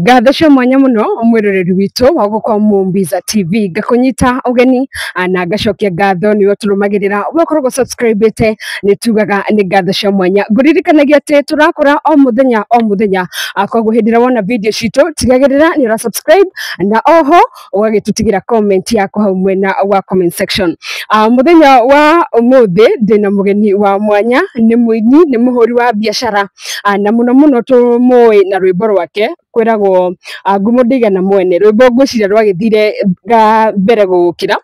Ngatho cia mwanya muno mwiroreri witũ wa gũkũ Mumbiza TV, ngakũnyita ũgeni na ngacokia ngatho nĩwe tũrũmagĩrĩra we ũkoragwo subscribĩte, nĩ tugaga nĩ ngatho cia mwanya. Ngũririkanagia atĩ tũrakũra o mũthenya o mũthenya, koguo hĩndĩ ĩrĩa wona video citũ tigagĩrĩra nĩ ũra subscribe na oho ũgagĩtũtigĩra comment yaku hau mwena wa comment section. Mũthenya wa ũmũthĩ ndĩna mũgeni wa mwanya, nĩ mũini, nĩ mũhũri wa biacara, na mũno mũno tũmũĩ na rwĩmbo rwake kwĩragwo ngumo ndĩigana mwene. Rwĩmbo ngwĩciria rwagĩthire mbere gũgũkĩra,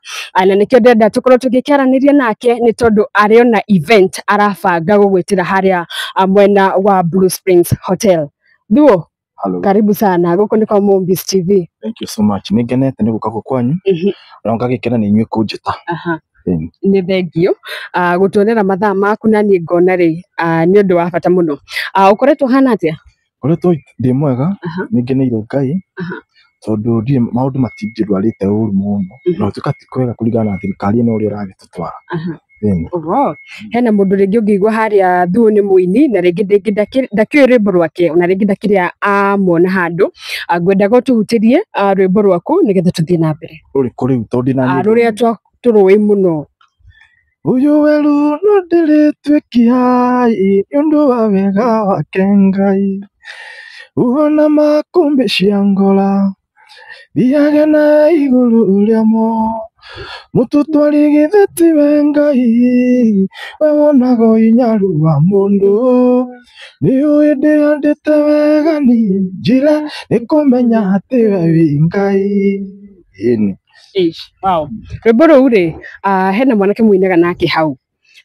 na nĩkĩo ndĩrenda tũkorwo tũgĩkĩaranĩria nake nĩ tondũ arĩ ona event arabanga gũgwĩtĩra harĩa mwena wa Blue Springs Hotel. Thuo. Hello. Karibu sana gũkũ nĩ kwa Mumbiz TV. Thank you so much. Nĩ ngenete nĩ gũka gũkũ kwanyu na ngagĩkena nĩ inyuĩ kũnjĩta. Ĩni. Nĩ thengio gũtuonera mathaa maku na niĩ ngona rĩ nĩ ũndũ wa bata mũno. Ũkoretwo hana atĩa? Ngoretwo ndĩ mwega, nĩ ngeneire Ngai tondũ ndirĩ maũndũ matingĩndwarĩte ũru mũno, na gũtuĩka ti kwega kũringana na thirikari ĩno ũrĩa ĩragĩtũtwara. Ĩni. Oho, hena mũndũ rĩngĩ ũngĩigua harĩa Thuo nĩ mũini na rĩngĩ ndakĩũĩ rwĩmbo rwake ona rĩngĩ ndakĩrĩ amuona handũ. Ngwendaga ũtũhutĩrie rwĩmbo rwaku nĩgetha tũthiĩ na mbere. Rũrĩkũ rĩu tondũ ndĩna nyĩmbo Rũrĩa nyingĩ. tũrũĩ mũno. Ũyũ werũ no ndĩrĩtuĩkia nĩ ũndũ wa wega wake Ngai, uona makũmbĩ cia ngora thiage na igũrũ rĩamo, mũtũtwari githĩ tiwe Ngai, we wonaga ũhinyaru wa mũndũ, nĩũĩ ndĩhandĩte wega niĩ njĩra nĩ kũmenya atĩ we wĩ Ngai. Ĩni. Ish, wow. Rwĩmbo rũu rĩ, hena mwanake mũinaga nake hau.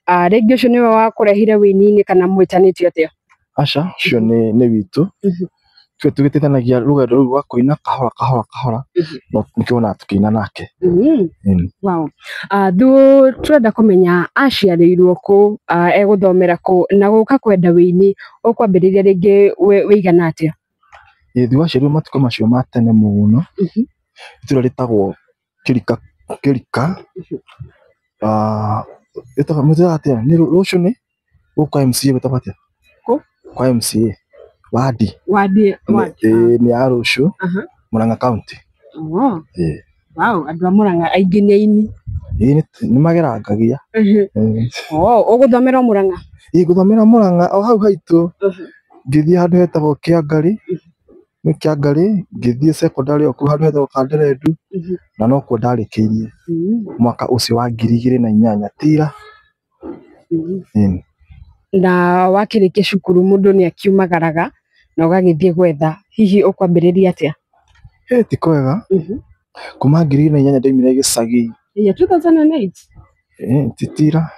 Rĩngĩ ũcio nĩwe wakũrehire wĩini-inĩ kana mwĩtanĩtio atĩa? Aca, ũcio nĩ witũ. Twe tũgĩteithanagia rũgendo rũu rwa kũina kahora kahora kahora, no nĩkĩo wonaga tũkĩina nake. Ĩni. Wow. Thuo tũrenda kũmenya aciarĩirwo kũ, egũthomera kũ, na gũka kwenda wĩini ũkwambĩrĩria rĩngĩ wĩigana atĩa? Ĩ, Thuo aciarirwo matukũ macio ma tene mũno, itũra rĩtagwo Kĩrika, Kĩrika. Ĩtagwo mũtũraga atĩa? Nĩ rũciũ nĩ gũkũ kwa MCA gwĩtagwo atĩa? Kũ? Kwa MCA. Wadi. Wadi, wadi. Nĩ ya rũciũ, Murang'a County. Oh. Ĩ. Wow, andũ a Murang'a aingĩ nĩ aini. Ĩ, nĩ magerangagia. Ĩ. Oh, ũgũthomera o Murang'a? Ĩ, ngũthomera Murang'a o hau haitũ. Ngĩthiĩ handũ hetagwo Kĩangarĩ, nĩ Kĩangarĩ, ngĩthiĩ secondary o kũu handũ hetagwo Kanderendu, na nokuo ndarĩkĩirie mwaka ũcio wa 2008 tira. Ĩni. Na wakĩrĩkia cukuru mũndũ nĩ akiumagaraga na ũgagĩthiĩ gwetha, hihi ũkwambĩrĩria atĩa? Ĩ, ti kwega. Kuma 2008 ndaumire gĩcagi. Yeah, 2008. Ĩ, ti tira.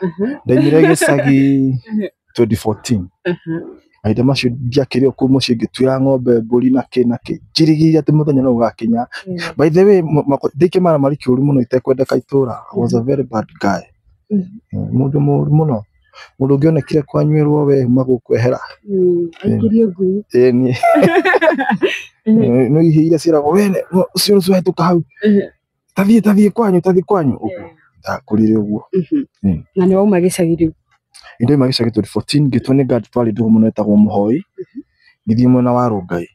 Ndaumire gĩcagi 2014. Mahinda macio ndiakĩrĩ o kũu mũciĩ ngĩtuĩra ng'ombe, mbũri na kĩ na kĩ. Njirigĩire atĩ mũthenya no ũgakinya. By the way, ndĩ kĩmaramari kĩũru mũno itekwendeka itũra. I was a very bad guy. Mũndũ mũũru mũno. Mũndũ ũngĩonekire kwanyuĩrwo we uma gũkwehera. Aikĩrio ngui. Ĩni. No ihĩ iria ciĩragwo we ũcio ũcio wahĩtũka hau. Tathiĩ, tathiĩ kwanyu, tathiĩ kwanyu. Ũguo. Ndakũrire ũguo. Na nĩ wauma gĩcagi rĩu? Ndauma gĩcagi 2014 ngĩtua nĩ ngandi twarĩ ndũgũ mũno ĩtagwo Mũhoi. Ngĩthiĩ mwena wa Rongai.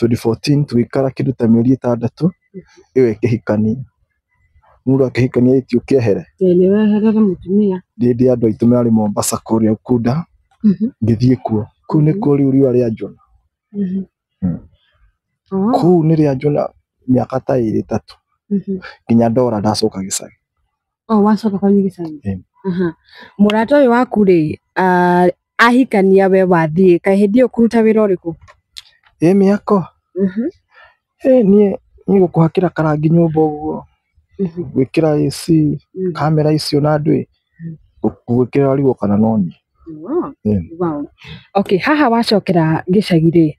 2014 tũgĩikara kĩndũ ta mĩeri 6, ĩyo ĩkĩhikania. Mũndũ akĩhikania ĩtio kĩehere. Ĩ, nĩ weherere mũtumia. Ndĩ andũ aitũ marĩ Mombasa kũrĩa Ukunda. Ngĩthiĩ kuo. Kũu nĩkuo rĩu riũa rĩa njũna. Kũu nĩ rĩa njũna mĩaka ta 2 3. Nginya ndora ndacoka gĩcagi. Oh, wacoka kwanyu gĩcagi? Ĩ. Mũrata ũyũ waku rĩ, ahikania we wathiĩ, kaĩ hĩndĩ ĩyo kũruta wĩra ũrĩkũ? Ĩ, mĩako. Ĩ, niĩ gũkũhakĩra karangi nyũmba ũguo, gwĩkĩra AC, kamera icio na ndwĩ, gũgwĩkĩra warigwo kana no niĩ. Ĩ. Wow. Okay, haha wacokera gĩcagi rĩ,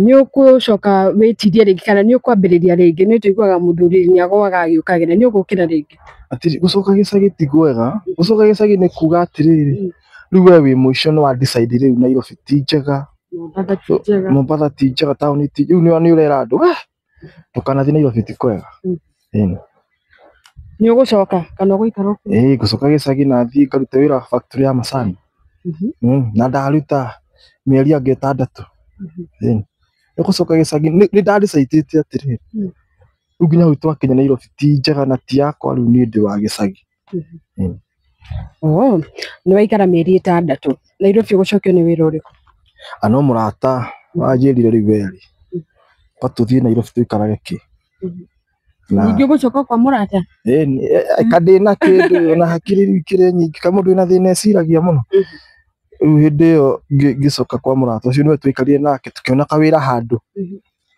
nĩ ũgũcoka wĩtirie rĩngĩ kana nĩ ũkwambĩrĩria rĩngĩ? Nĩ tũiguaga mũthuri nĩ agũaga agĩũkagĩra, nĩ ũgũkĩra rĩngĩ? Atĩrĩ, gũcoka gĩcagi ti kwega. Gũcoka gĩcagi nĩ kuga atĩrĩrĩ, rĩu we wĩ mũico nĩ wa decide rĩu Nairobi ti njega, Mombatha ti njega. Mombatha ti njega, taũni ti, rĩu nĩ ũrera andũ, we ndũkanathiĩ Nairobi ti kwega. Ĩni. Nĩ ũgũcoka kana ũgũikara kũu? Ĩĩ, ngũcoka gĩcagi na thiĩ ngarute wĩra factory ya macani. Na ndaruta mĩeri ĩngĩ 6. Ĩni. Nĩgũcoka gĩcagi nĩ ndadicaidĩte atĩrĩrĩ, rĩu nginya hau twakinya Nairobi ti njega na ti yakwa, rĩu niĩ ndĩ wa gĩcagi. Oh, nĩ waikara mĩeri 6 Nairobi, ũgũcokio nĩ wĩra ũrĩkũ? Ano mũrata wanjĩrire rĩu werĩ kwa tũthiĩ Nairobi tũikarage kĩ na Ningĩ ũgũcoka kwa mũrata? Kandĩ na kĩndũ ona hakiri rĩu ikĩrĩ nyingĩ, ka mũndũ wĩna thĩna eciragia mũno. Rĩu hĩndĩ ĩyo ngĩcoka kwa mũrata ũcio, nĩwe twaikarire nake tũkĩona kawĩra handũ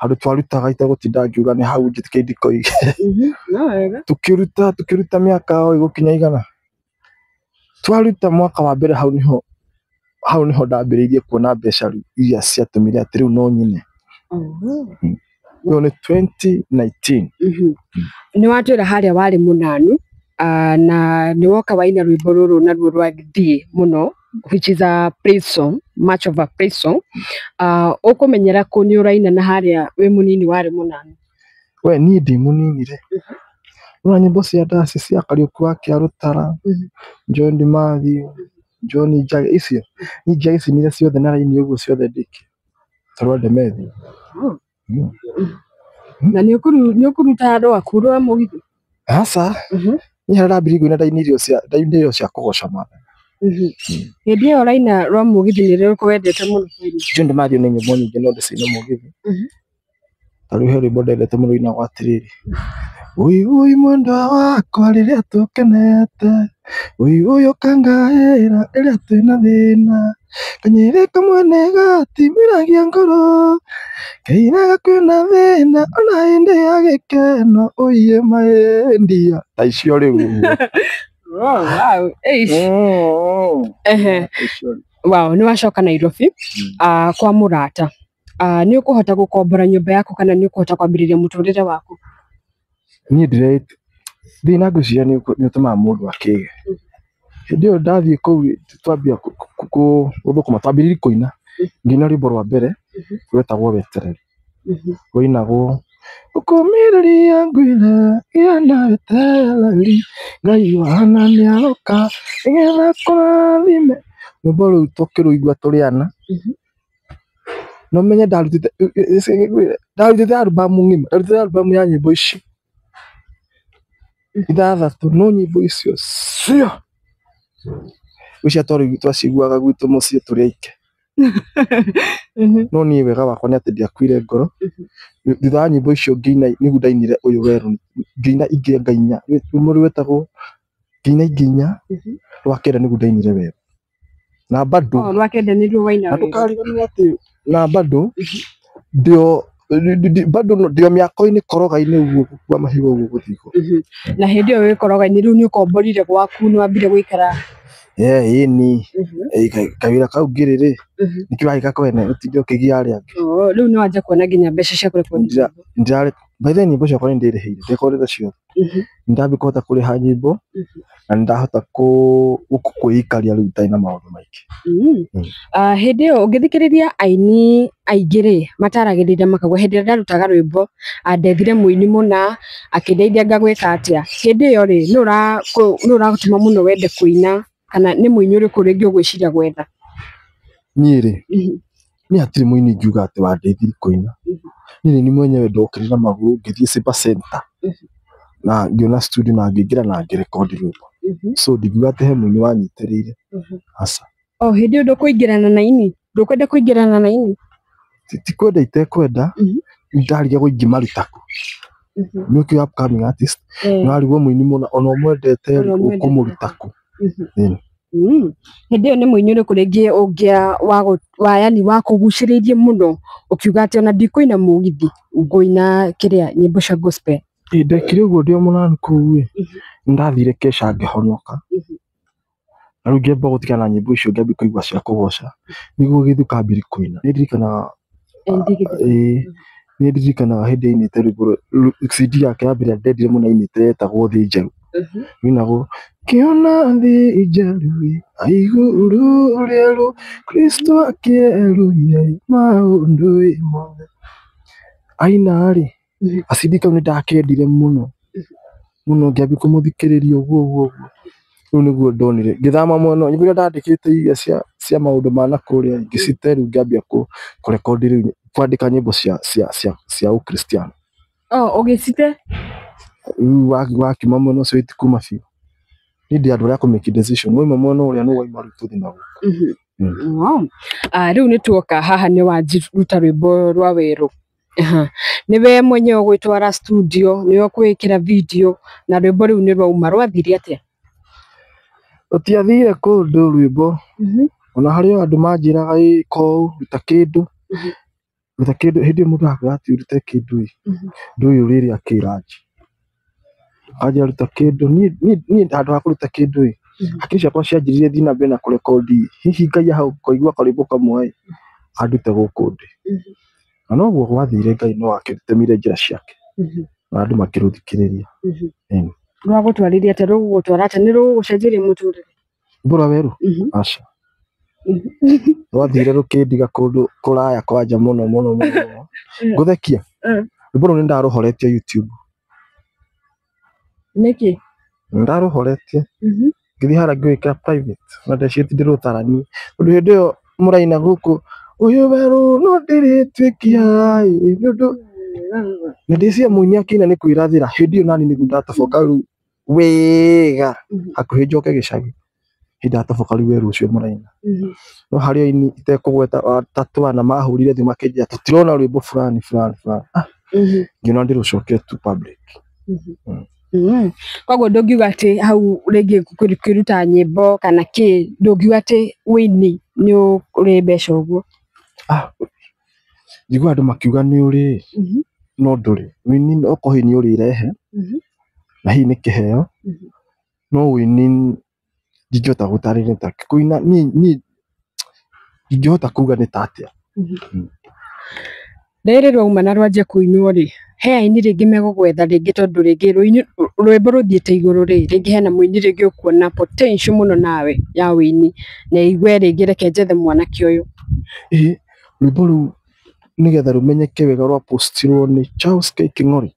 handũ twarutaga itegũtinda ngiuga nĩ hau njĩtĩkĩrie ndikoige. No wega. Tukĩruta mĩaka o ĩgũkinya igana twaruta mwaka wa mbere, hau niho ndambĩrĩirie kuona mbeca rĩu iria ciatũmire atĩ rĩu no nyine. Ĩyo nĩ 2019. Nĩ watwĩra harĩa warĩ mũnanu, na nĩ woka waina rwĩmbo rũrũ naruo rwathiĩ mũno, which is a praise song, much of a praise song. Ũkũmenyera kũ nĩ ũraina na harĩa wĩ mũnini warĩ mũnanu? We niĩ ndĩ mũnini rĩ, nĩwona nyĩmbo cia ndaci cia Kariũki wa Kĩarũtara, John Matthew, John Njagi, icio niĩ ingĩagĩcinire ciothe na raini ũguo ciothe ndĩke ta rwa Demethi. Na nĩ ũkũruta rwaku rwa mũgithi? Aca, niĩ harĩa ndambirie kũina ndainire irio cia kũgoca Mwathani. Hĩndĩ ĩyo ũraina rwa mũgithi nĩ rũrĩkũ wendete mũno kũina? John Matthew nĩ nyĩmbo nyingĩ no ndĩcine mũgithi. Ta rĩu he rwĩmbo ndendete mũno rũinagwo atĩrĩrĩ, ũi ũi mwendwa wakwa rĩrĩa tũkenete, ũi ũi ũkangaĩra rĩrĩa twĩna thĩna, kanyĩrĩ kamwe nĩ gatimiragia ngoro, kainaga kwĩna thĩna ona hĩndĩ ya gĩkeno, ũiye maendia ta icio rĩu ũguo. Oh, wow. Eish. Ehe. Ta icio rĩu. Wow, nĩ wacoka Nairobi kwa mũrata. Nĩ ũkũhota gũkombora nyũmba yaku kana nĩ ũkũhota kwambĩrĩria mũtũrĩre waku? Niĩ ndĩre thĩna ngwĩciria nĩ ũtũmaga mũndũ akĩge. Hĩndĩ ĩyo ndathiĩ kũu twambia gũthũkũma, twambĩrĩirie kũina, ngĩina rwĩmbo rwa mbere rwetagwo Wetereri, rwainagwo ũkũmĩrĩria ngwĩre gĩa na wetereri, Ngai wana nĩaroka nĩgetha kũrathime. Rwĩmbo rũu tũkĩrũigua tũrĩ ana, no menye ndarutĩte album ng'ima, ndarutĩte album ya nyĩmbo ici 6, no nyĩmbo icio cio icio twaciguaga gwitũ mũciĩ tũrĩ aike. No niĩ wega wakwa nĩ atĩ ndiakuire ngoro. Thutha wa nyĩmbo icio ngĩina, nĩguo ndainire ũyũ werũ, ngĩina ingĩ ngainya rwĩmbo rwetagwo ngĩina ingĩ inya, rwa kenda nĩguo ndainire werũ na bado. Oh, rwa kenda nĩruo waina Na werũ. Ndũkariganĩrwo atĩ na bado ndio bado ndio mĩako-inĩ koroga-inĩ ũguo gũkua mahiga ũguo gũthiĩ igũrũ. Na hĩndĩ ĩyo wĩ koroga-inĩ rĩu nĩ ũkomborire gwaku, nĩ wambire gũikara? Ĩni kawĩra kau ngĩrĩ rĩ, nĩkĩo ũragĩka kwene ũtinde ũkĩgia arĩa angĩ. Oh, rĩu nĩ wanja kuona nginya mbeca cia kũrekondi nyĩmbo. Ndirarĩ by the way, nyĩmbo ciakwa nĩ ndĩrĩhĩire, ndekondete ciothe. Nĩ ndambia kũhota kũrĩha nyĩmbo na nĩ ndahota kwĩikaria rĩu itarĩ na maũndũ maingĩ. Hĩndĩ ĩyo ũngĩthikĩrĩria aini aingĩ rĩ, mataragĩrĩria makauga hĩndĩ ĩrĩa ndarutaga rwĩmbo, ndethire mũini mũna akĩndeithia ngagwĩka atĩa. Hĩndĩ ĩyo rĩ, nũ ũratũma mũno wende kũina kana nĩ mũini ũrĩkũ rĩngĩ ũgwĩciria gwetha? Niĩ rĩ, niĩ hatirĩ mũini ingiuga atĩ wandeithirie kũina. Niĩ nĩ mwenyewe ndokĩrire na magũrũ ngĩthiĩ Saber Center na ngĩona studio na ngĩingĩra na ngĩrekondi rwĩmbo. So ndingiuga atĩ he mũini wanyitĩrĩire, aca. O hĩndĩ ĩyo ndũkũingĩrana na aini? Ndũkwenda kũingĩrana na aini? Ti kwenda itekwenda, ndarigagwo ingĩmaruta kũ. Nĩ ũkĩũĩ upcoming artist, nĩ warigwo mũini mũna ona ũmwendete Ona ũmwendete. ũkũmũruta kũ. Ĩni. Hĩndĩ ĩyo nĩ mũini ũrĩkũ rĩngĩ ũngĩa wa yani wakũgucĩrĩirie mũno ũkiuga atĩ ona ndikũina mũgithi ngũina kĩrĩa nyĩmbo cia gospel? Ĩ ndekire ũguo ndĩ o mũnanu kũu ĩ, nĩ ndathire kesha ngĩhonoka. Na rĩu ngĩamba gũtigana na nyĩmbo icio ngĩambia kũigua cia kũgoca nĩguo gĩthuka ambĩrĩrie kũina. Nĩ ndirikanaga, ĩĩ nĩ ndirikanaga hĩndĩ ainĩte rwĩmbo CD yake ya mbere ndendire mũno ainĩte yetagwo Thĩ Njerũ. Rũinagwo ngĩona thĩ njerũ igũrũ rĩerũ Kristo akĩerũhia maũndũ mothe. Aina rĩ, gacidi kau nĩ ndakendire mũno mũno, ngĩambia kũmũthikĩrĩria ũguo ũguo ũguo. Rĩu nĩguo ndonire ngĩthama mwena nyĩmbo iria ndandĩkĩte iria cia maũndũ ma nakũrĩa ngĩcite, rĩu ngĩambia kũrekondi rĩu Kwandĩka nyĩmbo cia Ũkristiano. Oh, ũgĩcite? Rĩu wakiuma mwena ũcio itikuma biũ. Niĩ ndĩ andũ arĩa a kũ make decision. Wauma mwena ũrĩa nĩ wauma rĩu tũthiĩ na gũkũ. Wow. Rĩu nĩ tuoka haha nĩ wanjiruta rwĩmbo rwa werũ. Aha. Nĩwe mwenyewe ũgwĩtwara studio, nĩwe ũkwĩĩkĩra video na rwĩmbo rĩu nĩ rwauma. Rwathire atĩa? Rũtiathire kũndũ rwĩmbo. Ona harĩ o andũ manjĩraga ĩ ko ruta kĩndũ. Ruta kĩndũ hĩndĩ ĩyo mũndũ akwĩra atĩ ũrute kĩndũ ĩ ndũĩ ũrĩrĩa kĩranji. Anjĩra ruta kĩndũ niĩ handũ ha kũruta kĩndũ ĩ hakiri ciakwa cianjĩrire thiĩ na mbere na kũrekondi hihi Ngai ahau kũigua karwĩmbo kamwe ĩ andute gũkũ ndĩ. Na noguo gwathire Ngai no akĩtemire njĩra ciake na andũ makĩrũthikĩrĩria. Rwagũtwarire atĩa? Rũgũgũtwara atĩa? Nĩ rũgũgũcenjeria mũtũrĩre? Rwĩmbo rwa werũ? Aca. Rwathire rũkĩndiga kũndũ kũraya kwanja mũno mũno mũno mũno. Ngũthekia. Rwĩmbo rũu nĩ ndarũhoretie YouTube. Nĩkĩ? Nĩ ndarũhoretie. Ngĩthiĩ harĩa ngĩwĩkĩra private na ndecirĩtie ndĩrũtaranie tondũ hĩndĩ ĩyo mũraina gũkũ ũyũ werũ no ndĩrĩtuĩkia ĩ nĩ ũndũ na ndĩciria mũini akĩina nĩ kwĩrathĩra hĩndĩ ĩyo nani nĩguo ndatoboka rĩu wega hakuhĩ njoke gĩcagi hĩndĩ ndatoboka rĩu werũ ũcio mũraina no harĩ aini itekũgweta atatũ ana mahũrire thimũ makĩnjĩra tũtirona rwĩmbo fulani fulani fulani ngĩona ndĩrũcokie to public. Koguo ndũngiuga atĩ hau rĩngĩ kwĩruta nyĩmbo kana kĩ ndũngiuga atĩ wĩini nĩ ũrĩ mbeca ũguo? Njiguaga andũ makiuga nĩ ũrĩ no ndũrĩ. Wĩini okorwo hihi nĩ ũrĩrehe na hihi nĩ kĩheo no wĩini ndingĩhota gũtarĩria ta kũina niĩ ndingĩhota kuga nĩ ta atĩa. Rĩrĩ rwauma na rwanjia kũinwo rĩ, he aini rĩngĩ megũgwetha rĩngĩ tondũ rĩngĩ rwĩmbo rũthiĩte igũrũ rĩ, rĩngĩ hena mũini rĩngĩ ũkuona potential mũno nawe ya wĩini na aigue rĩngĩ reke njethe mwanake ũyũ. Ĩĩ rwĩmbo rũu nĩgetha rũmenyeke wega rwa postirwo nĩ Charles K King'ori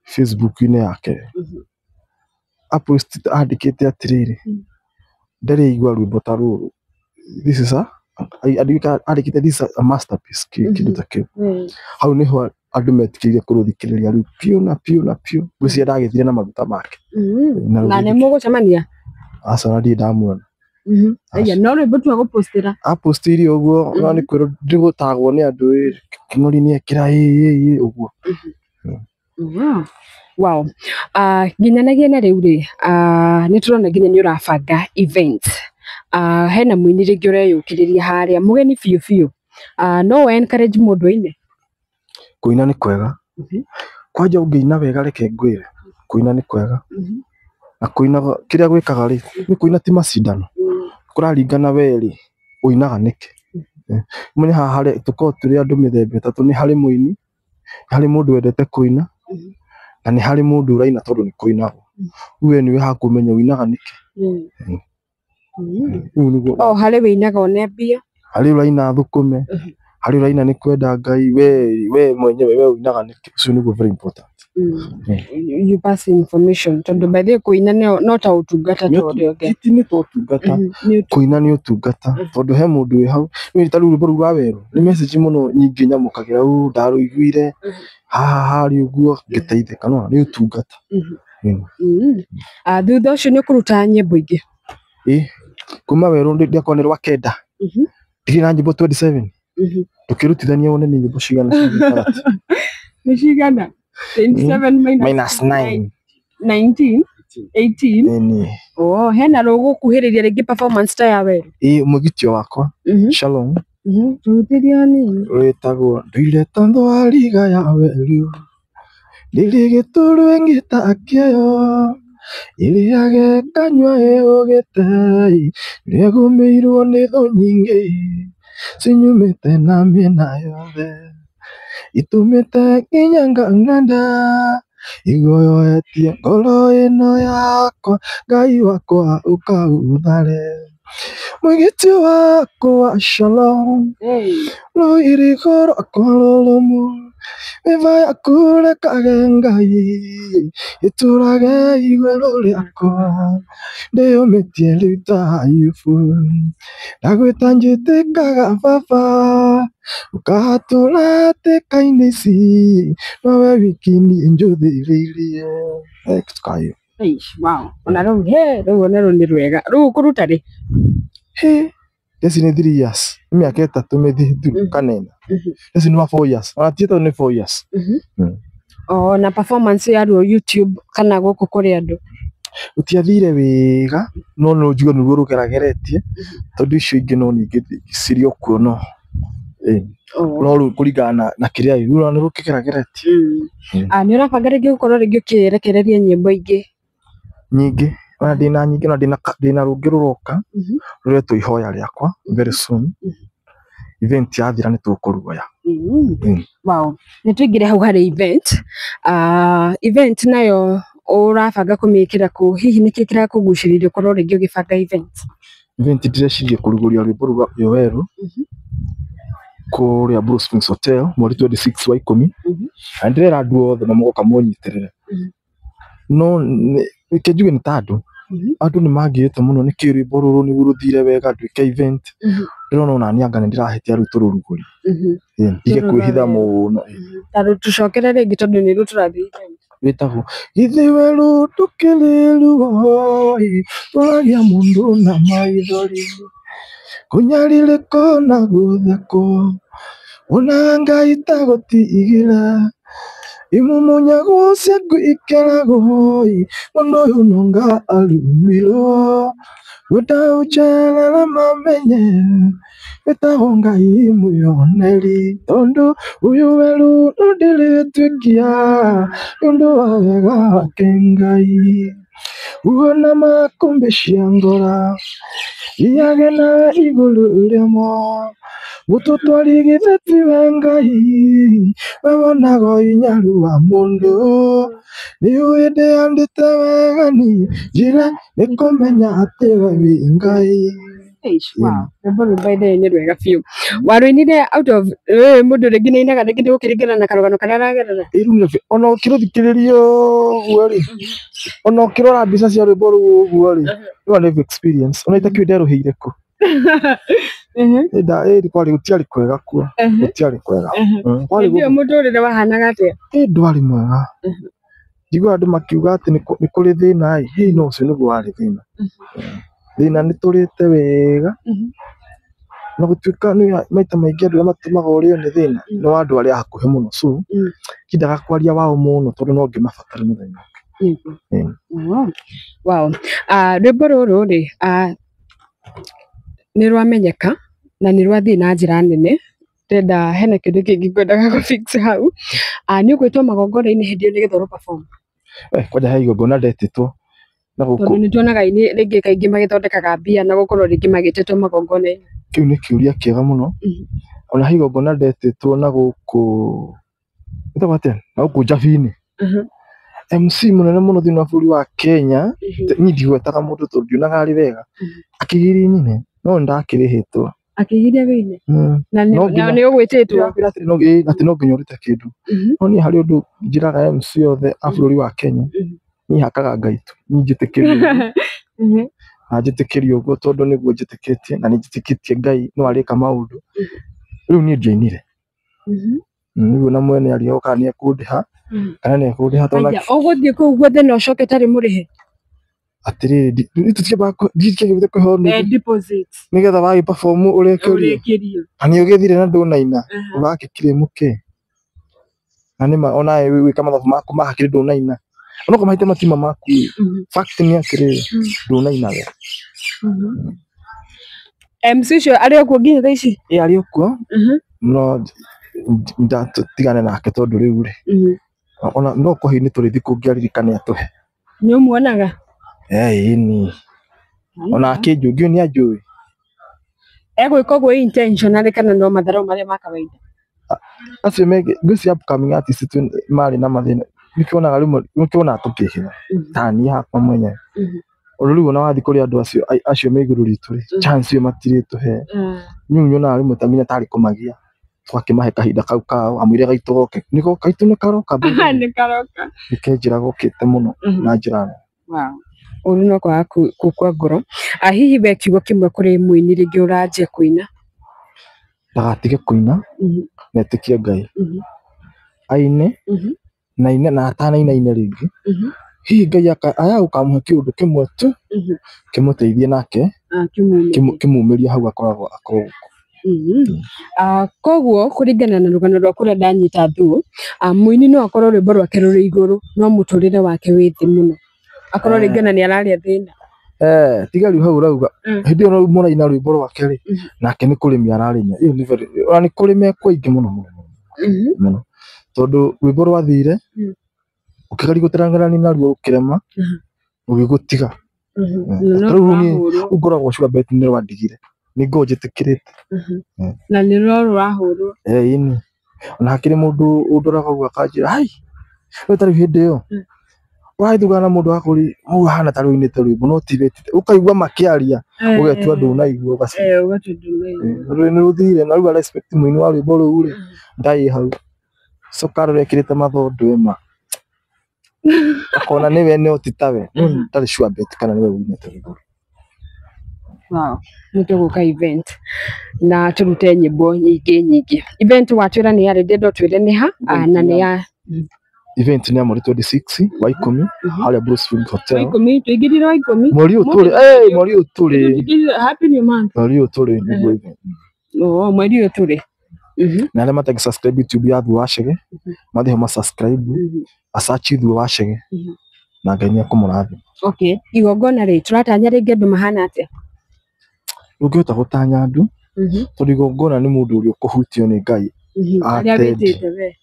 Facebook-inĩ yake. Apostĩte andĩkĩte atĩrĩrĩ ndarĩ aigua rwĩmbo ta rũrũ. This is a andĩkĩte this is a masterpiece kĩndũ ta kĩu. Hau nĩho andũ metĩkĩrire kũrũthikĩrĩria rĩu piũ na piũ na piũ. Ngwĩciria ndagĩthire na maguta make. Na nĩ mũgũcemania? Aca ona ndirĩ ndamuona. Aya no rwĩmbo tu agũpostĩra. Apostĩire ũguo no nĩ kwĩrwo ndĩgũtagwo nĩ andũ ĩ King'ori nĩ ekĩra ĩ ĩ ĩ ũguo. Wow. Nginyanagia na rĩu rĩ, nĩ tũrona nginya nĩ ũrabanga event. Hena mũini rĩngĩ ũreyũkĩrĩria harĩa mũgeni biũ biũ. No encourage mũndũ aine? Kũina nĩ kwega. Kwanja ũngĩina wega reke ngwĩre kũina nĩ kwega. Na kũina kĩrĩa gwĩkaga rĩ nĩ kũina ti macindano. Kũraringana we rĩ ũinaga nĩkĩ. Ũmenye haha harĩ tũkoragwo tũrĩ andũ mĩthemba ĩtatũ nĩ harĩ mũini, nĩ harĩ mũndũ wendete kũina na nĩ harĩ mũndũ ũraina tondũ nĩ kũinagwo. Rĩu we nĩwe hakũmenya ũinaga nĩkĩ. Rĩu nĩguo Oh, harĩ wĩinaga one mbia. Harĩ ũraina thũkũme, harĩ ũraina nĩ kwenda Ngai, we mwenyewe we ũinaga nĩkĩ. Ũcio nĩguo very important. You pass information tondũ by the way kũina no ta ũtungata ta ũrĩa ũngĩ. Ti nĩ ta ũtungata. Kũina nĩ ũtungata tondũ he mũndũ wĩ hau nĩ ta rĩu rwĩmbo rũu rwa werũ nĩ message mũno nyingĩ nyamũkagĩra ũ ndarũiguire haha harĩ ũguo ngĩteithĩka no nĩ ũtungata. Thutha ũcio nĩ ũkũruta nyĩmbo ingĩ? Ĩ kuma werũ ndiakorwo nĩ rwa kenda ndirĩ na nyĩmbo 27 ndũkĩrutithania wone nĩ nyĩmbo cigana cia gĩtarati. Nĩ cigana? 27 minus 9 19 18. Ĩni. Oh, hena rũgũkuhĩrĩria rĩngĩ performance ta ya werũ? Ĩ mwĩgitio wakwa Shalom Tũrutĩrie hanini. Rwĩtagwo nduire ta thwariga ya werũ rĩrĩ gĩturwe ngĩtakĩayo ĩrĩage nganyua ĩhũgĩte rĩagũmĩirwo nĩ thũ nyingĩ cinyumĩte na mĩena yothe itũmĩte nginya ngang'anda iguoyoetie ngoro ĩno yakwa Ngai wakwa ũkaũthare mwĩgitio wakwa Shalom rũirigo rwakwa rũrũmu Mĩba yaku rekage Ngai ĩtũrage igũrũ rĩakwa, ndĩyũmĩtie rĩu ta Ayubu, ndagwĩta njĩtĩkaga baba, ũkahatũra hatĩka-inĩ ici, nowe wiki niĩ njũthĩrĩirie. Kitu ka hiyo. Eish, wow. Ona rĩu he rĩu ona rĩu nĩ rwega. Rĩu ũkũruta rĩ? He, Eci nĩ 3 years, nĩ mĩaka 3 mĩthiru kana 4. Eci nĩ wa 4 years, ona ti 3 nĩ 4 years. O na performance yaruo YouTube kana gũkũ kũrĩ andũ. Gũtiathire wega, no no njigue nĩruo rũgerageretie, tondũ icio ingĩ no ningĩ cirĩ o kuo no. No rĩu kũringana na kĩrĩa ĩ, rĩu nĩ rũkĩgerageretie. Nĩ ũrabanga rĩngĩ gũkorwo rĩngĩ ũkĩrekereria nyĩmbo ingĩ? Nyingĩ, ona ndĩna nyingĩ, ona ndĩna rũngĩ rũroka, rũretwo ihoya rĩakwa very soon. Event yathira nĩ tũkũruoya. Wow. Nĩ tũingĩre hau harĩ event. Event nayo ũrabanga kũmĩkĩra kũ? Hihi nĩkĩ kĩrakũgucĩrĩria ũkorwo rĩngĩ ũgĩbanga event? Event ndĩreciria kũrugũria rwĩmbo rũu rwa Yoweri kũrĩa Blue Springs Hotel mweri 26 wa 10. Na ndĩrera andũ othe magoka mũnyitĩrĩre. No reke njuge nĩ ta andũ, andũ nĩ mangĩĩte mũno nĩkĩ rwĩmbo rũrũ nĩguo rũthire wega nduĩke event. Ndĩrona ona niĩ anga nĩ ndĩrahĩtia rĩu tũrũrugũrie. Ndige kwĩhitha mũno. Ta tũcokere rĩngĩ tondũ nĩruo tũrathiĩ event. Wĩtagwo githĩ werũ ndũkĩrĩ ruo tũragia mũndũ na maithori, kũnyarirĩko na gũthekwo, ona Ngai tagũtigĩra, imumunyagwo ciaku ikeragwo, mũndũ ũyũ nonga arumirwo, ngwenda ũnjerere mamenye, wĩtagwo Ngai mwĩoneri, tondũ ũyũ werũ no ndĩrĩtuĩkia, nĩ ũndũ wa wega wake Ngai. Uona makũmbĩ cia ngora, thiage nawe igũrũ rĩamo, mũtũtwari githĩ tiwe Ngai, we wonaga ũhinyaru wa mũndũ, nĩũĩ ndĩandĩte wega niĩ, njĩra nĩ kũmenya atĩ we wĩ Ngai. Eish, wow. Rwĩmbo rũu by the way nĩ rwega biũ. Warũinire out of mũndũ rĩngĩ nĩainaga rĩngĩ nĩ gũkĩringana na karũgano karĩa aragerera. Ona ũkĩrũthikĩrĩria ũguo rĩ, ona ũkĩrora mbica cia rwĩmbo rũu ũguo rĩ, you are experience. Ona itakĩũĩ nderũhĩire kũ. Kwarĩ gũtiarĩ kwega kuo. Gũtiarĩ kwega. Kwarĩ Hĩndĩ ĩyo mũtũrĩre wahanaga atĩa? Ndwarĩ mwega. Njiguaga andũ makiuga atĩ nĩ kũrĩ thĩna ĩ, hĩ no ũcio nĩguo warĩ thĩna. Thĩna nĩ tũrĩte wega, na gũtuĩka nĩ maita maingĩ andũ arĩa matũmaga ũrĩo nĩ thĩna nĩ wa andũ arĩa hakuhĩ mũno, so ndiendaga kwaria wao mũno tondũ no ngĩmabatare mũthenya ũngĩ. Wow. Rwĩmbo rũrũ rĩ, nĩ rwamenyeka na nĩ rwathiĩ na njĩra nene. Ndĩrenda hena kĩndũ kĩngĩ ngwendaga gũ fix hau. Nĩ ũgwĩtwo magongona-inĩ hĩndĩ ĩyo nĩgetha ũrũ perform? Kwanja he igongona ndetĩtwo na gũkũ. Tondũ nĩ tuonaga aini rĩngĩ kaingĩ magĩthondekaga mbia na gũkorwo rĩngĩ magĩtĩtwo magongona-inĩ. Kĩu nĩ kĩũria kĩega mũno. Ona he igongona ndetĩtwo na gũkũ, ĩtagwo atĩa? Na gũkũ Njabi-inĩ. MC mũnene mũno thĩinĩ wa bũrũri wa Kenya, niĩ ndigwetaga mũndũ tondũ ndionaga arĩ wega, akĩgiria nyine, no nĩndakĩrĩhĩtwo. Akĩgiria wĩine? Na nĩ ũgwĩtĩtwo? Atĩ no nginya ũrute kĩndũ. No niĩ harĩ ũndũ njĩraga MC othe a bũrũri wa Kenya, niĩ hakaga Ngai tu, niĩ njĩtĩkĩrie ũguo. Na njĩtĩkĩrie ũguo tondũ nĩguo njĩtĩkĩtie, na nĩ njĩtĩkĩtie Ngai no arĩka maũndũ. Rĩu niĩ ndiainire. Rĩu na mwene arĩ kana nĩ ekũndĩha, kana nĩ ekũndĩha tondũ Aya, ũgũthiĩ kũu guothe na ũcoke ũtarĩ mũrĩhe? Atĩrĩrĩ, ndikĩagĩrĩire kũheo nuthu. Deposit. Nĩgetha wagĩ perform ũrekerio. Ũrĩkĩrio. Na nĩ ũgĩthire na ndũnaina, ũgakĩkire mũke. Na nĩma onawe wĩka mathabu maku ma hakiri ndũnaina. Onokorwo maita matima maku ĩ, fact nĩ atĩrĩrĩ, ndũnaina we. MC ũcio arĩ o kuo nginya thaa ici? Ĩ arĩ o kuo, no ndatigane nake tondũ rĩu rĩ, ona no kwa hihi nĩ tũrĩthiĩ kũngĩaririkane atũhe. Nĩ ũmuonaga? Ĩni. Ona akĩnjũĩ, ngiũĩ nĩ anjũĩ. Egwĩka ũguo intentionally kana no matharau marĩa ma kawaida? Acio ngwĩciria upcoming artist marĩ na mathĩna. Nĩkĩonaga rĩmwe, nĩkĩonaga tũkĩhĩra. Ta niĩ hakwa mwenyewe. Ona rĩu ona wathiĩ kũrĩ andũ acio me igũrũ ritũ rĩ, chance ĩyo matirĩtũhe. Rĩu nyonaga rĩmwe ta nginya tarĩ kũmagia. Twakĩmahe kahinda kau kao amwĩre gaitũ goke nĩko gaitũ nĩ karoka by the way. Nĩ karoka. Nĩ kenjĩra gokĩte mũno na njĩra nene. Wow. Ũru no kwaga gũkua ngoro. Hihi we kiugo kĩmwe kũrĩ mũini rĩngĩ ũranjia kũina? Ndagatige kũina na etĩkie Ngai. Aine na aine na atanainaine rĩngĩ. Hihi Ngai aya gũkamũhe kĩũndũ kĩmwe tu kĩmũteithie nake kĩmumĩrie hau akoragwo akoragwo. Koguo kũringana na rũgano rwaku ũrĩa ndanyita Thuo, mũini no akorwo rwĩmbo rwake rũrĩ igũrũ no mũtũrĩre wake wĩ thĩ mũno. Akorwo rĩngĩ ona nĩ ararĩa thĩna. Tiga rĩu hau ũrauga hĩndĩ ĩyo mũraina rwĩmbo rwake rĩ, nake nĩ kũrĩmia ararĩmia. Ĩyo nĩ very ona nĩ kũrĩ mekwo aingĩ mũno mũno mũno tondũ rwĩmbo rwathire ũkĩgeria gũteranganania naruo ũkĩrema rũgĩgũtiga. Na no Rĩu niĩ rũrahũrwo. ngoragwo sure bet nĩ rwandigire nĩ ngoragwo njĩtĩkĩrĩte. Na nĩ no rũrahũrwo. Ĩni ona hakĩrĩ mũndũ ũndoraga ũguo akanjĩra hai we ta rĩu hĩndĩ ĩyo ũragĩthugana na mũndũ agakũria ũyũ ahana ta rũinĩte rwĩmbo no ti we ũkaigua makĩaria ũgetua ndũnaigua ũgaciria. Ũgatua ndũnaigua. Rũrĩ nĩ rũthire na rĩu respect mũini wa rwĩmbo rũu rĩ ndarĩ hau coka rũrekĩrĩte mathondo ĩma akona nĩwe no ti tawe no ndarĩ sure bet kana nĩwe ũinĩte rwĩmbo rũu. Wow. Nĩ tũgũka event na tũrute nyĩmbo nyingĩ nyingĩ. Event watwĩra nĩ yarĩ ndĩrenda ũtwĩre nĩ ha na nĩ ya Event nĩ ya mweri 26 wa 10 harĩa Bruce Springs Hotel. Wa 10 tũingĩrire wa 10. Mweri ũyũ tũrĩ mweri ũyũ tũrĩ Happy new month. mweri ũyũ tũrĩ nĩguo event. Oh, mweri ũyũ tũrĩ. Na arĩa matarĩ subscribe YouTube ya Thuo wa Chege mathiĩ ho ma subscribe asearch Thuo wa Chege na Ngai nĩ ekũmũrathima. Okay. Igongona rĩ tũratanya rĩngĩ andũ mahana atĩa? Ndũngĩhota gũtanya andũ tondũ igongona nĩ mũndũ ũrĩa ũkũhutio nĩ Ngai. Arĩa Attend. wĩtĩte we.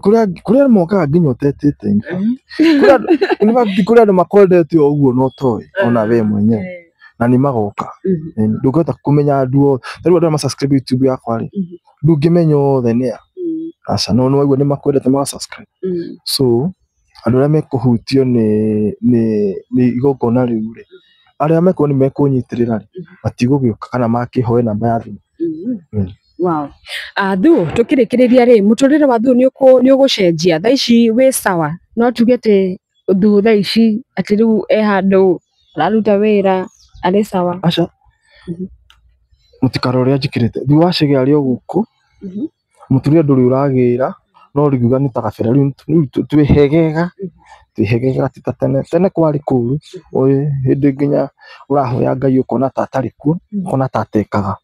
Kũrĩ andũ mokaga nginya ũtetĩte in fact. In fact kũrĩ andũ makwendete o ũguo na ũtoĩ ona we mwenyewe na nĩ magoka. Ndũngĩhota kũmenya andũ othe. Ta rĩu andũ arĩa ma subscribe YouTube yakwa rĩ ndũngĩmenya othe nĩa. Aca no nĩwaigua nĩ makwendete maga subscribe. So andũ arĩa mekũhutio nĩ igongona rĩu rĩ arĩa mekuona nĩ mekũnyitĩrĩra rĩ matigũgĩũka kana makĩhoe namba ya thimũ. Wow. Thuo tũkĩrĩkĩrĩria rĩ mũtũrĩre wa Thuo nĩ ũgũcenjia thaa ici wĩ sawa no tuge atĩ Thuo thaa ici atĩ rĩu e handũ araruta wĩra arĩ sawa. Aca mũtikarore ũrĩa njĩkĩrĩte Thuo wa Chege arĩ o gũkũ mũtũrĩre ndũrĩ ũragĩra no rĩngiuga nĩ ta gabere rĩu twĩhegega twĩhegega ti ta tene tene kwarĩ kũru hĩndĩ nginya ũrahoya Ngai ũkona ta atarĩ kuo ũkona ta atekaga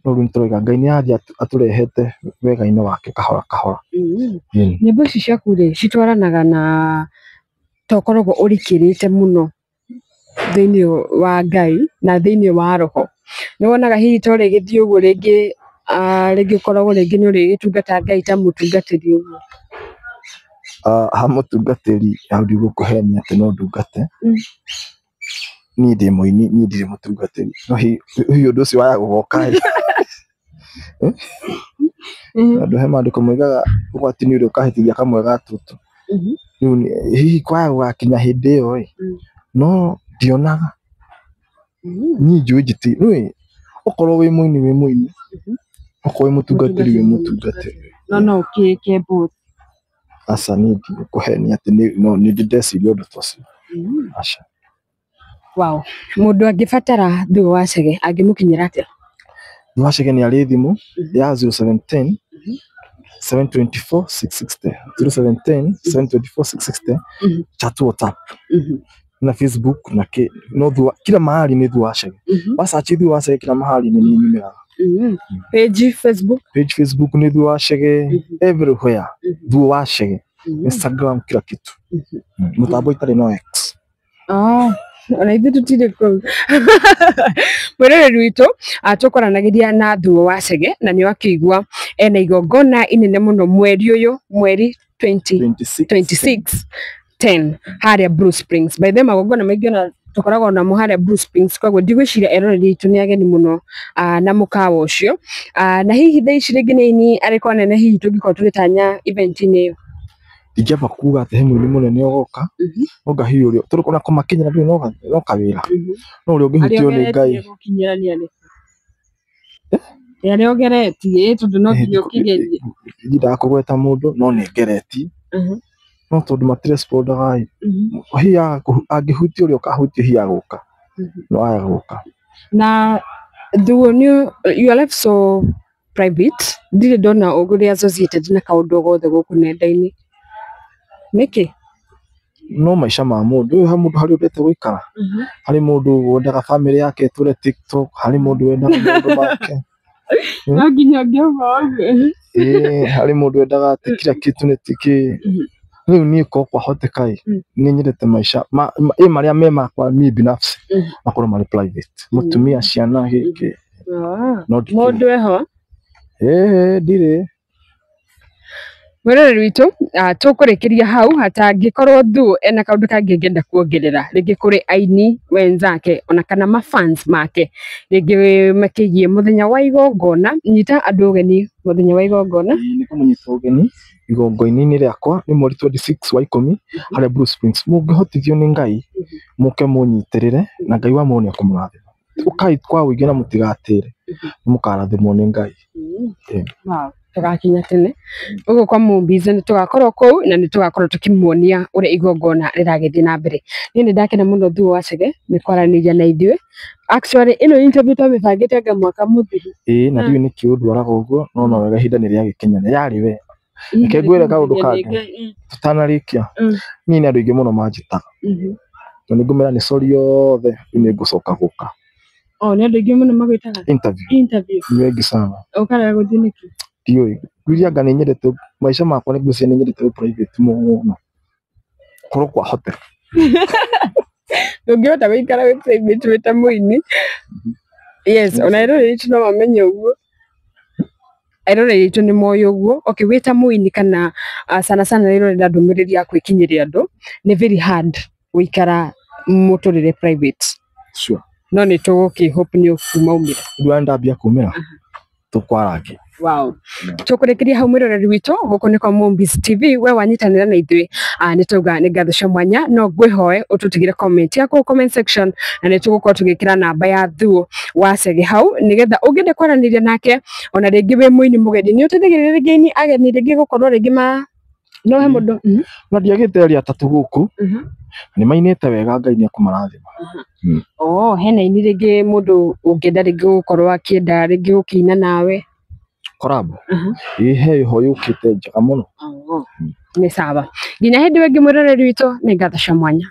no rĩu nĩtũrauga Ngai nĩ athiĩ atũrehete wega-inĩ wake kahora kahora. Nyĩmbo ici ciaku rĩ citwaranaga na ta ũkoragwo ũrikĩrĩte mũno thĩinĩ wa Ngai na thĩinĩ wa roho. Nĩ wonaga hihi ta ũrĩgĩthiĩ ũguo rĩngĩ rĩngĩ ũkoragwo rĩngĩ nĩ ũrĩgĩtungata Ngai ta mũtungatĩri ũguo? Ha mũtungatĩri hau ndigũkũhenia atĩ no ndungate. Niĩ ndĩ mũini niĩ ndirĩ mũtungatĩri no hihi ũndũ ũcio waya gũgoka ĩ tondũ he maandĩko moigaga ũgwati nĩ ũrĩa ũkahĩtithia kamwe ga tũtũ. Rĩu hihi kwaya gũgakinya hĩndĩ ĩyo ĩ no ndionaga niĩ njũĩ nĩũĩ okorwo wĩ mũini wĩ mũini okorwo wĩ mũtungatĩri wĩ mũtungatĩri. No no ũkĩĩke both. Aca niĩ ndigũkũhenia atĩ no nĩ ndĩ ndeciria ũndũ ta ũcio. Aca. Wow. Mũndũ angĩbatara Thuo wa Chege angĩmũkinyĩra atĩa? Thuo wa Chege nĩ arĩ thimũ ya 0710 724 660 0710 724 660 chat WhatsApp na Facebook na kĩ no Thuo kila mahali nĩ Thuo wa Chege. Wa search Thuo wa Chege kila mahali nĩ niĩ nyumĩraga. Page Facebook? Page Facebook nĩ Thuo wa Chege everywhere Thuo wa Chege Instagram kila kitu. Mũtambo itarĩ no X. Ona ithuĩ tũtirĩ kũu. Mwĩroreri witũ tũkwaranagĩria na Thuo wa Chege na nĩ wakĩigua ena igongona inene mũno mweri ũyũ mweri 26 26 10 harĩa Blue Springs. By the way magongona maingĩ ona tũkoragwo namo harĩa Blue Springs koguo ndigwĩciria eroreri aitũ nĩ ageni mũno na mũkawa ũcio na hihi thaa ici rĩngĩ nĩ aini arĩkũ anene hihi tũngĩkorwo tũgĩtanya event-inĩ ĩyo? Ndingĩamba kuga atĩ he mũini mũnene ũgoka no hihi ũrĩa tondũ ona kũmakinyĩra ndũĩ no kawĩra no ũrĩa ũngĩhutio nĩ Ngai. Gũkinyĩra nĩ arĩkũ? Arĩa ũgeretie tondũ no nginya ũkĩgerie. Ndindaga kũgweta mũndũ no nĩ ngeretie. No tondũ matirespondaga ĩ, hihi angĩhutia ũrĩa ũkahutia hihi agũka. No aya gũka. Na thuo nĩ your life so private, ndirĩ ndona ũrĩ associated na kaũndũ o gothe gũkũ nenda-inĩ. Nĩkĩ? No maica ma mũndũ, ũyũ he mũndũ harĩ wendete gũikara. Harĩ mũndũ wendaga bamĩrĩ yake ĩtũre TikTok, harĩ mũndũ wendaga maũndũ make. No nginya ũngĩauga ũguo. Ĩĩ, harĩ mũndũ wendaga atĩ kila kitu nĩ tiki. Rĩu niĩ korwo kwahoteka ĩ, nĩ nyendete maica ĩ marĩa me makwa niĩ binafsi makorwo marĩ private. Mũtumia, ciana, gĩkĩ. No ndikĩũĩ. Mũndũ eho. Ĩĩ, ndirĩ. Mwĩroreri witũ, tũkũrĩkĩria hau hatangĩkorwo Thuo ena kaũndũ kangĩ angĩenda kuongerera rĩngĩ kũrĩ aini wenzake ona kana mafans make rĩngĩ makĩgie mũthenya wa igongona. Nyita andũ ũgeni mũthenya wa igongona. Nĩ kũmũnyita ũgeni igongona-inĩ rĩakwa nĩ mweri 26 wa 10 harĩa Blue Springs. Mũngĩhotithio nĩ Ngai mũke mũnyitĩrĩre na Ngai wa muoyo nĩ ekũmũrathima. Ũkai kwa ũingĩ na mũtigatĩre, nĩ mũkarathimwo nĩ Ngai. Wow. Tũgakinya tene ũguo kwa Mumbiza nĩ tũgakorwo kũu na nĩ tũgakorwo tũkĩmuonia ũrĩa igongona rĩragĩthiĩ na mbere. Niĩ nĩ ndakena mũno Thuo wa Chege nĩ kwaranĩria na ithuĩ. Actually ĩno interview twamĩbangĩte anga mwaka mũthiru. Ĩĩ, na ndiũĩ nĩkĩ ũndwaraga ũguo no no wega ihinda nĩ rĩagĩkinya nĩ yarĩ we. Reke ngwĩre kaũndũ kangĩ tũtanarĩkia. Niĩ nĩ andũ aingĩ mũno manjĩtaga na nĩ ngũmera nĩ sorry othe, rĩu nĩ ngũcoka gũka. Oh, nĩ andũ aingĩ mũno magwĩtaga interview. Interview. Nĩ wengi sana. Ũkarega gũthiĩ nĩkĩ? Ndiũĩ, ngwĩria anga nĩ nyendete maica makwa, nĩ ngwĩciria nĩ nyendete private mũno korwo kwahoteka. Ndũngĩhota gũikara wĩ private wĩ ta mũini. Yes, ona eroreri aitũ no mamenye ũguo. Eroreri aitũ nĩ moĩ ũguo. Okay, wĩ ta mũini kana sana sana rĩrĩa ũrenda ndũmĩrĩri yaku ĩkinyĩre andũ, nĩ very hard gũikara mũtũrĩre private. Sure. No nĩ tũgũkĩ hope nĩ ũkumaumĩra. Rĩu ndambia kumĩra tũkwarangia. Wow. Tũkũrĩkĩria hau mwĩroreri witũ, gũkũ nĩ kwa Mumbiz TV, we wanyitanĩra na ithuĩ, nĩ tauga nĩ ngatho cia mwanya, no ngwĩhoe ũtũtigĩre comment yaku comment section na nĩ tũgũkorwo tũgĩkĩra namba ya Thuo wa Chege hau nĩgetha ũngĩenda kwaranĩria nake ona rĩngĩ wĩ mũini mũgeni nĩ ũteithagĩrĩria rĩngĩ aini ageni rĩngĩ gũkorwo rĩngĩ ma no he mũndũ. Na ndiagĩte aria atatũ gũkũ nĩ mainĩte wega, Ngai nĩ ekũmarathima. Oh, hena aini rĩngĩ mũndũ ũngĩenda rĩngĩ gũkorwo akĩenda rĩngĩ gũkĩina nawe? Korabo ĩĩ, he ho yũkĩte njega mũno. Nĩ sawa, nginya hĩndĩ ĩyo ĩngĩ mwĩroreri witũ, nĩ ngatho cia mwanya.